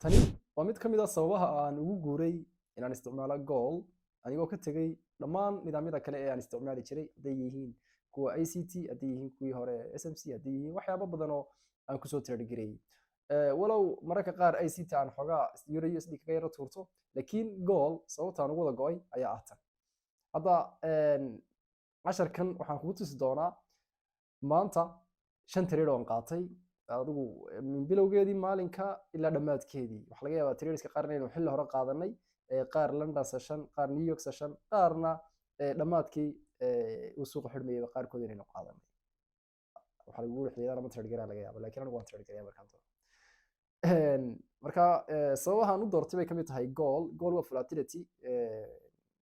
Tani waa mid ka mid ah sababaha aan ugu guuray inaan isticmaalo Gold, anigoo ka tegay dhammaan nidaamyada kale ee aan isticmaali jiray, hadday yihiin kuwa ICT, hadday yihiin kuwii hore SMC, hadday yihiin waxyaabo badan oo aan kusoo trade gareeyey. Walow mararka qaar ICT aan xoogaa euro USD kaga yaro tuurto, laakiin Gold sababta aan ugu wada go'ay ayaa ah tan. Hadda casharkan waxaan kugu tusi doonaa maanta shan trade oo aan qaatay adigu min bilowgeedii maalinka ilaa dhammaadkeedii. Waxaa laga yaabaa tradeska qaarna inaynu xilli hore qaadanay, qaar London session, qaar New York session, qaarna dhammaadkii uu suuqa xidhmayayba qaarkood inaynu qaadanay. Waxaa lagu xilliyadaan ama trade garaa laga yaaba, laakiin anigu waan trade garaya markaan doono. Marka sababaha aan u doortay bay kamid tahay Gold. Gold waa volatility,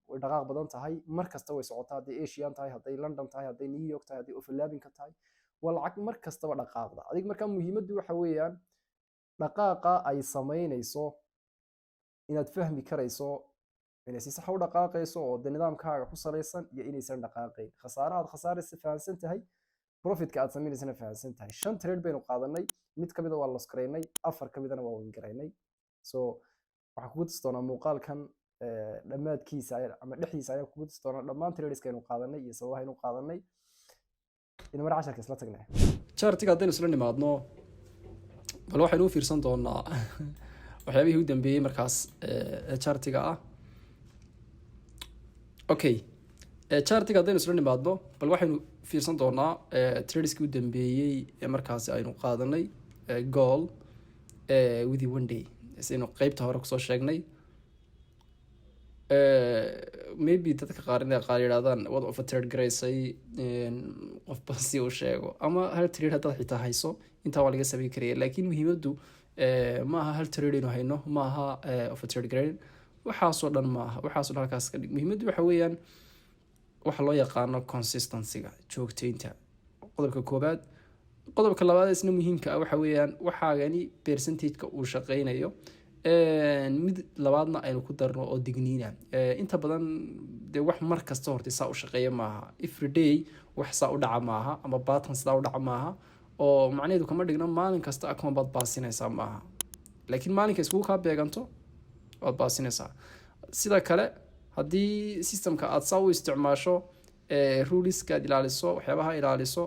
way dhaqaaq badan tahay, mar kasta way socotaa, hadday Asian tahay, hadday London tahay, hadday New York tahay, hadday overlapping ka tahay, waa lacag mar kastaba dhaqaaqda. Adig marka muhiimaddu waxa weeyaan dhaqaaqa ay samaynayso inaad fahmi karayso inay si sax u dhaqaaqayso oo de nidaamkaaga ku salaysan iyo inaysan dhaqaaqayn, khasaaraha aad khasaaraysa fahamsan tahay, profitka aad sameynaysana fahamsan tahay. Shan trade baynu qaadanay, mid ka mida waa loss garaynay, afar ka midana waa win garaynay. So waxaan kugu tusi doonaa muuqaalkan dhammaadkiisa ama dhexdiisa ayaan kugu tusi doonaa dhammaan tradeska aynu qaadanay iyo sababaha aynu qaadanay. In mar casharka isla tagnay Chartiga haddaynu isla nimaadno, bal waxaynu u fiirsan doonaa waxyaabihii u dambeeyey markaas ee chartiga ah. Okay, chartiga haddaynu isla nimaadno, bal waxaynu fiirsan doonaa tradeskii u dambeeyey ee markaasi aynu qaadanay gold within one day, sidaynu qeybta hore kusoo sheegnay. Maybe dadka qaar inay qaar yidhahdaan waad over trade garaysay, qofba si uu sheego, ama hal trade haddaad xitaa hayso intaa waa laga samayn karaya. Laakiin muhiimaddu ma aha hal trade aynu hayno, ma aha over trade garayn, waxaasoo dhan ma aha. Waxaasoo dhan halkaas ka dhig. Muhiimaddu waxa weeyaan waxa loo yaqaano consistencyga, joogteynta, qodobka koobaad. Qodobka labaad isna muhiimka ah waxa weeyaan waxaagani percentageka uu shaqeynayo. Mid labaadna aynu ku darno oo digniina: inta badan dee wax mar kasta horta saa u shaqeeya maaha, everyday wax saa u dhaca maaha, ama pattern sidaa u dhaca maaha, oo macnaheedu kama dhigno maalin kasta account baad baasinaysaa maaha, laakiin maalinka iskugu kaa beeganto waad baasinaysaa. Sida kale haddii systemka aad saa u isticmaasho, ruleska aad ilaaliso, waxyaabaha ilaaliso,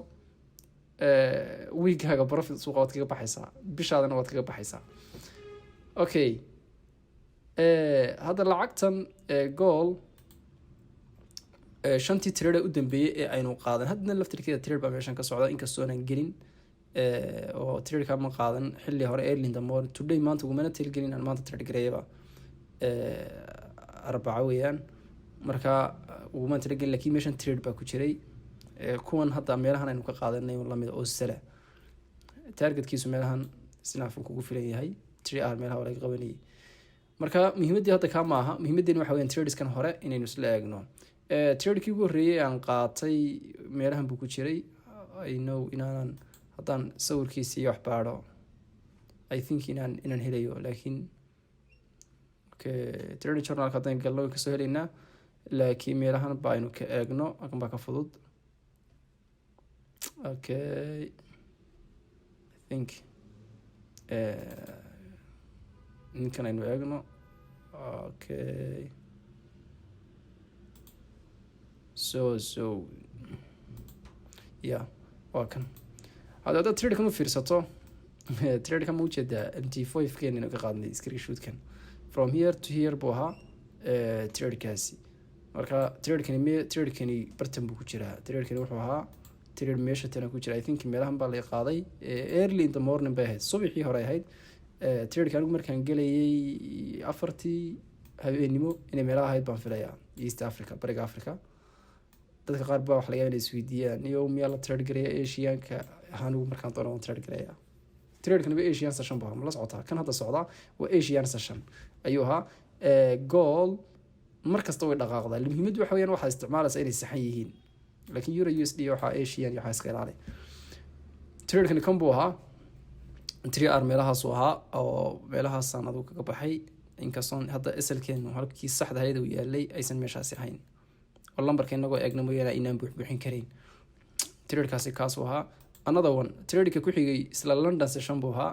wiigaaga profit suuqa waad kaga baxaysaa, bishaadana waad kaga baxaysaa. Okay, hadda lacagtan gold shantii trade u dambeeyey ee aynu qaadan, haddana laftirkeeda trade baa meeshan ka socda, inkastoo aanan gelin oo tradeka ma qaadan xilli hore, early in the morning today. Maanta ugumana talgelin aan maanta trade gareeyaba, Arbaco weeyaan, marka ugumana talagelin, lakin meeshan trade baa ku jiray. Kuwan hadda meelahan aynu ka qaadanay lamid oo sala targetkiisu meelahan sinaaf uu kugu filan yahay, 3R meelaha waa laga qabanayay. Marka muhiimaddii hadda kaa maaha, muhiimaddeeni waxa weyan tradeskan hore inaynu isla eegno. Tradekii ugu horreeyey aan qaatay meelahan buu ku jiray. I know inaanan haddaan sawirkiisa iyo wax baadho, I think inaan helayo, laakiin okay, trading journalka haddaan galno way kasoo helaynaa, laakiin meelahan ba aynu ka eegno, halkan baa ka fudud. Okay, I think ninkan aynu eegno. Okay, so yeah, waa kan. Hadda haddaad tradekan u fiirsato, tradekan ma ujeedaa? MT5 keenaynu ka qaadnay screenshotkan, from here to here buu ahaa tradekaasi. Marka tradekani me tradekani bartan buu ku jiraa. Tradekani wuxuu ahaa trade meesha tana ku jira. I think meelahan baa la qaaday, early in the morning bay ahayd, subaxii hore ahayd. Tradeka anigu markaan gelayay 4-tii habeenimo inay meelaha ahayd baan filayaa, East Africa, Bariga Africa. Dadka qaar baa waxa laga yaaba inay isweydiiyaan, iyo miyaa la trade garaya Asianka? Anigu markaan doono waan trade garaya. Tradekani ba Asian session buu ahaa, ma la socotaa? Kan hadda socdaa waa Asian session ayuu ahaa. Gold mar kasta way dhaqaaqdaa. Muhiimaddu waxa weyaan waxaad isticmaalaysaa inay saxan yihiin, laakiin euro USD waxaa Asian iyo waxaa iska ilaali. Tradekani kan buu ahaa, 3R meelahaasuu ahaa, oo meelahaasaan adugu kaga baxay, inkastoon hadda SLkeenu halkii saxda ahayd uu yaalay aysan meeshaasi ahayn, oo lambarka inagoo eegna mooyaane aynaan buuxbuuxin karayn. Tradekaasi kaasuu ahaa. Another one, tradeka ku xigay isla London session buu ahaa.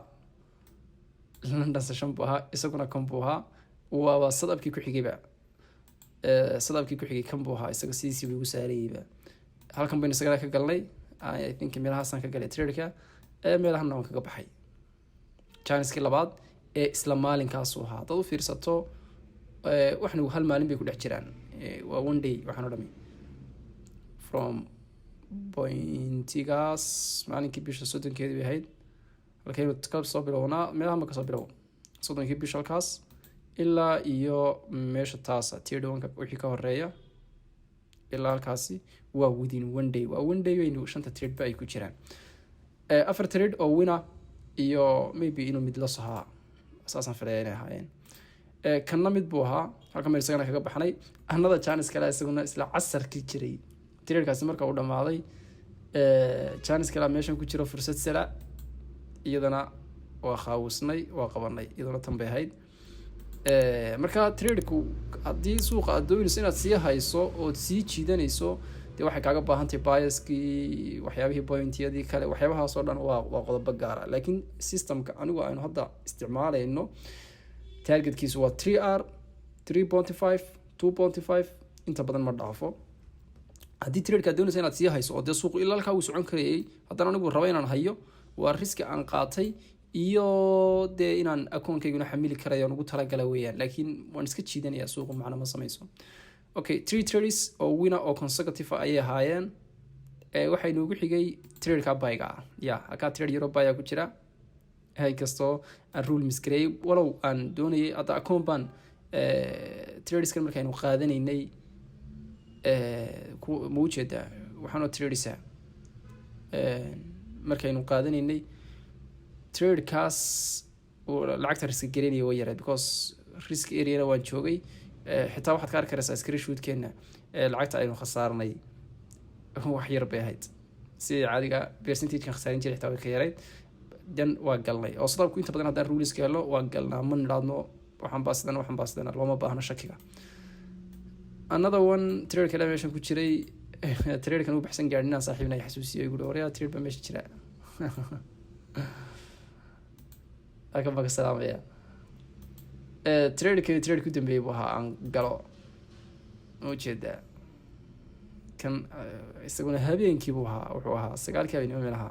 London session buu ahaa, isaguna kan buu ahaa. Waaba setupkii ku xigayba, setupkii ku xigay kan buu ahaa. Isaga sidiisii buu igu saarayeyba. Halkan baynu isagana ka galnay. I think meelahaasaan ka galay tradeka, meelahana waan kaga baxay. Chancekii labaad ee isla maalinkaasuu ahaa. Haddaad u fiirsato, waxna hal maalin bay ku dhex jiraan. Waa one day waxaan o dhami. From pointigaas maalinkii bisha 30-keedii bay ahayd. Halkaynu ka soo bilownaa? Meelaha ma kasoo bilow, 30-kii bisha halkaas ilaa iyo meesha taasa, 31-ka wixii ka horeeya ilaa halkaasi waa within one day. Waa one day baynu shanta trade ba ay ku jiraan. Afar trade oo winner iyo maybe inuu mid la sohaa, saasaan filaya inay ahaayeen. Kanna mid buu ahaa. Halkan baynu isagana kaga baxnay. Another chance kale isaguna isla casarkii jiray. Tradekaasi marka uu dhamaaday, chance kale meeshan ku jiro, fursad sell ah iyadana waa khaawisnay, waa qabanay. Iyaduna tan bay ahayd. Marka tradeku haddii suuqa aad doonayso inaad sii hayso ood sii jiidanayso, dee waxay kaaga baahantahay biaskii, waxyaabihii, pointyadii kale, waxyaabahaas oo dhan waa qodobo gaara. Laakiin systemka anigu aynu hadda isticmaalayno targetkiisu waa 3 R, 3.5, 2.5, inta badan ma dhaafo. Haddii tradeka aad doonaysa inaad sii hayso oo dee suuqu ilaa halkaa uu socon karayay, haddana anigu raba inaan hayo, waa riski aan qaatay iyo dee inaan akoonkayguna xamili karayo ugu talagala weeyaan. Laakiin waan iska jiidanaya, suuqu macno ma samayso. Okay, three trades oo winner oo consecutive ayay ahaayeen. Waxaa inoogu xigay tradeka buyga ah. Ya, halkaa trade euro buy ku jira. Kastoo aan rule miss gareeyay, walow aan doonayay hadda akoon baan tradeskan markaynu qaadanaynay. Ma ujeedaa? Waxaanoo tradesa markaynu qaadanaynay tradekaas, lacagta risk gareynaya way yareed, because risk areana waan joogay. Xitaa waxaad ka arki karaysaa screenshootkeena, lacagta aynu khasaarnay wax yar bay ahayd. Sidii caadiga percentagekan khasaarin jiray xitaa way ka yarayd. Dan waa galnay oo setupku inta badan haddaan ruleska helno waa galnaa. Ma nidhaadno waxaan baa sidan, waxaan baa sidan, looma baahno shakiga. Another one, trade kale meeshan ku jiray. Tradekan u baxsan gaadhin inaan saaxiibna xasuusiyo, igu waryaa, trade baa meesha jira. Halkan baan ka salaamaya. Tradekani trade ku dambeeyay buu ahaa aan galo. Ma ujeedaa? Kan isaguna habeenkii buu ahaa. Wuxuu ahaa 9-kii habeenimo meelaha.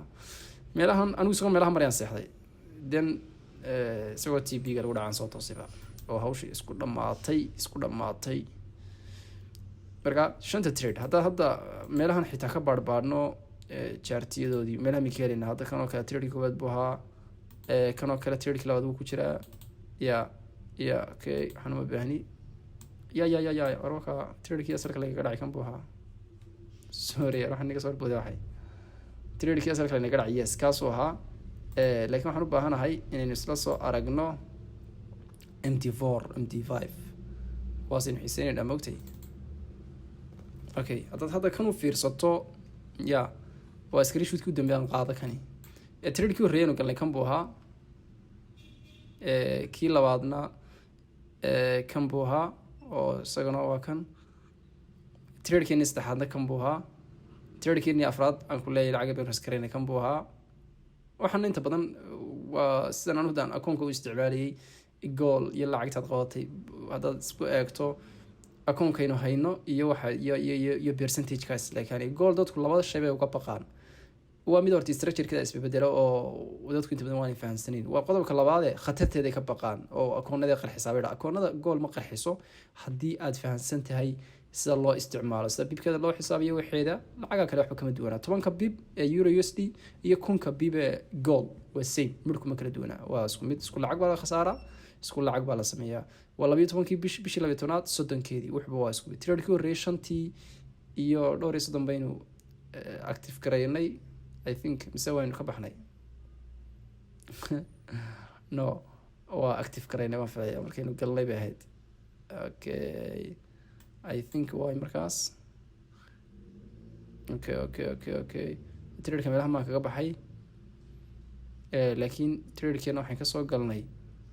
Meelahan anigu isagoo meelaha marayaan seexday. Then isagoo TP ga lagu dhacaan soo toosiba oo hawshii isku dhamaatay, isku dhamaatay. Marka shanta trade hadda meelahan xitaa ka baadhbaadhno, chartiyadoodii meelaha mi ka helina. Hadda kan oo kale tradeki koowaad buu ahaa. Kan oo kale tradeki labaad wuu ku jiraa. Ya, okay, waxaan uma baahni. Ya, warwaka tradekii asalka lagaga dhacay kan buu ahaa. Sorry, waxaan naga soo horbooday. Waxay tradekii asalka lanaga dhacay, yes, kaasuu ahaa. Laakiin waxaan u baahanahay inaynu isla soo aragno MT4, MT5, kuwaasaynu xiiseynayna, mogtay. Okay, haddaad hadda kan u fiirsato, ya, waa screenshotkii u dambeeyaan qaado. Kani tradekii horreeyaynu galnay kan buu ahaa. Kii labaadna kan buu ahaa oo isagana waa kan. Tradekeeni saddexaadna kan buu ahaa. Tradekeeni afraad aan ku leeyahay lacag baynu risk garaynay kan buu ahaa. Waxaana inta badan waa sidan anu hadaan akoonka u isticmaalayay gold iyo lacagtaad qabatay. Haddaad isku eegto akoonkaynu hayno iyo waxa iyo percentagekaas, laakiin gold dadku labada shay bay uga baqaan. Waa mid horta structurekeeda isbedelo oo dadku inta badan waanay fahamsanayn. Waa qodobka labaade, khatarteeday ka baqaan oo akoonada qarxisaa bay. Akoonada gold ma qarxiso haddii aad fahamsan tahay sida loo isticmaalo, sida pipkeeda loo xisaabiyo. Waxeeda lacaga kale waxba kama duwanaa. 10-ka pip ee euro USD iyo 1000-ka pip ee gold waa same, midhku ma kala duwanaa, waa isku mid. Isku lacag baa la khasaaraa, isku lacag baa la sameeyaa. Waa 12-kii bishii 12-aad 30-keedii, wuxuba waa isku mid. Tradekii horreeyay shantii iyo dhowr iyo soddon baynu active garaynay, I think, mise waynu ka baxnay? No, waa active garaynay baan filaya. Markaynu galnay bay ahayd. Okay, I think waay markaas. Okay, tradeka meelaha maan kaga baxay, laakiin tradekeena waxaan kasoo galnay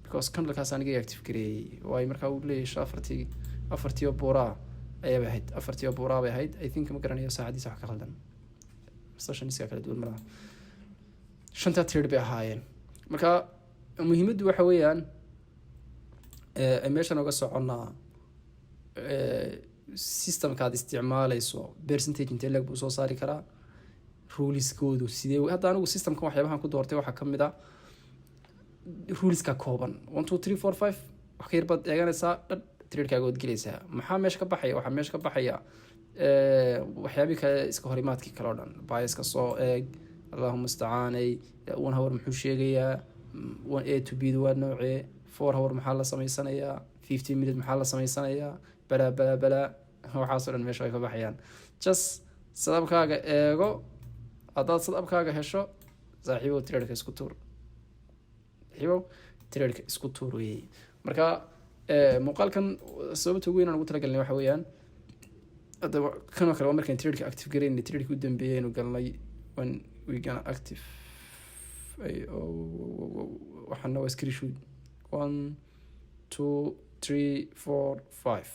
because candlekaas aniga active gareeyey. Waay markaa uu leeyahay afartii oo buuraa ayaabay ahayd, afartii oo buuraa bay ahayd, I think. Ma garanayo saacadiisa wax ka khaldan, sessioniska kala duwan malaha. Shantaa trade bay ahaayeen. Marka Muhiimaddu waxa weeyaan meeshan oga soconnaa, systemka aad isticmaaleyso percentage intee leeg buu soo saari karaa, ruleskoodu sidee? Hadda anigu systemkan waxyaabahan ku doortay waxaa kamid a ruleska kooban, 1, 2, 3, 4, 5. Wax ka yar baad eeganaysaa, dhadh, tradekaaga waad gelaysaa. Maxaa meesha ka baxaya? Waxaa meesha ka baxaya waxyaabii kale, iska horimaadkii kale o dhan. Biaska soo eeg, Allahu mustacaanay, 1 hour muxuu sheegayaa? One A to B da waa noocee? 4 hour maxaa la sameysanayaa? 15 minute maxaa la sameysanayaa? Balaa balaa balaa, waxaasoo dhan meesha way ka baxayaan. Just setupkaaga eego. Haddaad setupkaaga hesho, saaxiibow, tradeka isku tuur, saaxiibow, tradeka isku tuur weeye. Marka muuqaalkan sababta ugu weyn aan ugu talagalnay waxa weeyaan, hadda kanoo kale waa markaan tradeka active garaynay, tradeka u dambeeyay aynu galnay when we gonna active. Waxaana waa screenshot, 1, 2, 3, 4, 5.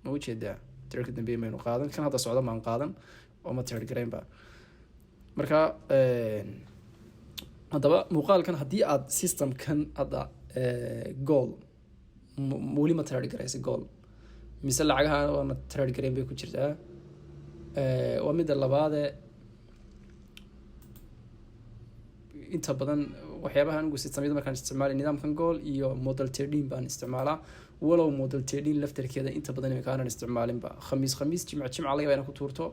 Ma ujeedaa? Tradeka dambeeyay maynu qaadan, kan hadda socda maan qaadan oo ma trade garaynba. Marka haddaba muuqaalkan, haddii aad systemkan hadda gold weli ma trade garaysa, gold mise lacagaha waana trade garayn bay ku jirtaa. Waa midda labaade. Inta badan waxyaabaha anigu systemyada markaan isticmaalay, nidaamkan gold iyo model 13 baan isticmaalaa, walow model 13 laftarkeeda inta badan imika aanan isticmaalinba. Khamiis khamiis, jimca jimca laga yaaba inaan ku tuurto.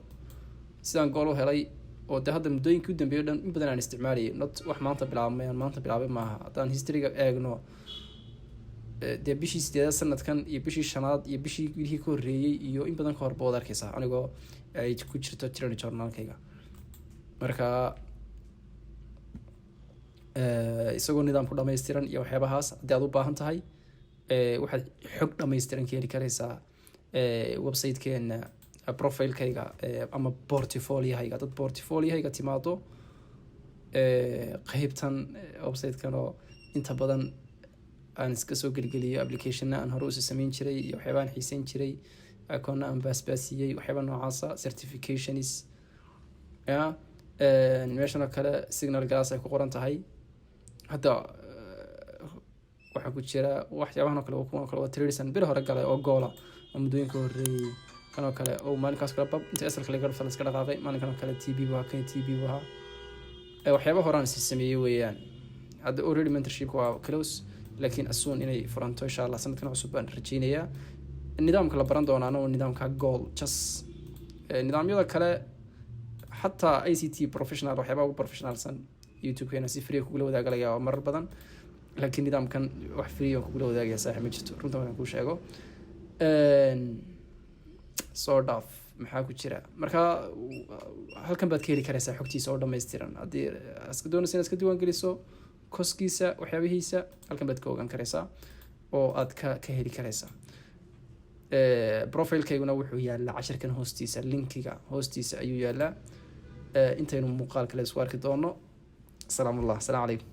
Sidaan gold u helay oo de hadda muddooyinkii u dambeeyay o dhan in badan aan isticmaalayay, not wax maanta bilaabmay, aan maanta bilaabay maaha. Haddaan historyga eegno, dee bishii sideedaad sanadkan iyo bishii shanaad iyo bishii bilihii ka horreeyey iyo in badan ka horba waad arkeysaa anigoo ay ku jirto trade journalkayga. Marka isagoo nidaamku dhammaystiran iyo waxyaabahaas haddii aad u baahan tahay, waxaad xog dhammaystiran ka heli kareysaa websitekeena, profilekayga ama portfoliohayga. Dad portfoliohayga timaado, qeybtan websitekan oo inta badan aan iska soo gelgeliyo applicationna aan hore usi sameyn jiray iyo waxyaaba aan xiiseyn jiray, akoonna aan baasbaasiyey, waxyaaba noocaasa, certifications ya. Meeshan oo kale signal glass ay ku qoran tahay hadda waxaa ku jira waxyaabahan oo kale. Kuwan oo kale waa trades aan bir hore galay oo golda oo muddooyinka horreeyey. Kan oo kale oo maalinkaas kale bab inta asalka laga dhufta la iska dhaqaaqay. Maalinkan oo kale TP bu ahaa, kan TP bu ahaa. Waxyaaba horaan is sameeyey weeyaan. Hadda already mentorship waa close, laakiin asuun inay furanto insha Allah sanadkan cusub baan rajeynayaa. Nidaamka la baran doonaana waa nidaamka gold. Just nidaamyada kale, xataa ICT professional, waxyaabaha ugu professionalsan YouTube-keena si free kugula wadaagalaya waa marar badan, laakiin nidaamkan wax free oo kugula wadaagaya, saaxib, ma jirto, runta markaan kuu sheego. Soo dhaaf, maxaa ku jira? Marka halkan baad ka heli karaysaa xogtiisa oo dhammaystiran. Haddii iska doonaysa inaad iska diiwaan geliso, costkiisa, waxyaabihiisa halkan baad ka ogaan karaysaa oo aad ka heli karaysaa. Profilekayguna wuxuu yaalaa cashirkan hoostiisa, linkiga hoostiisa ayuu yaalaa. Intaynu muuqaal kale isku arki doono, salaamullah, asalaamu calaykum.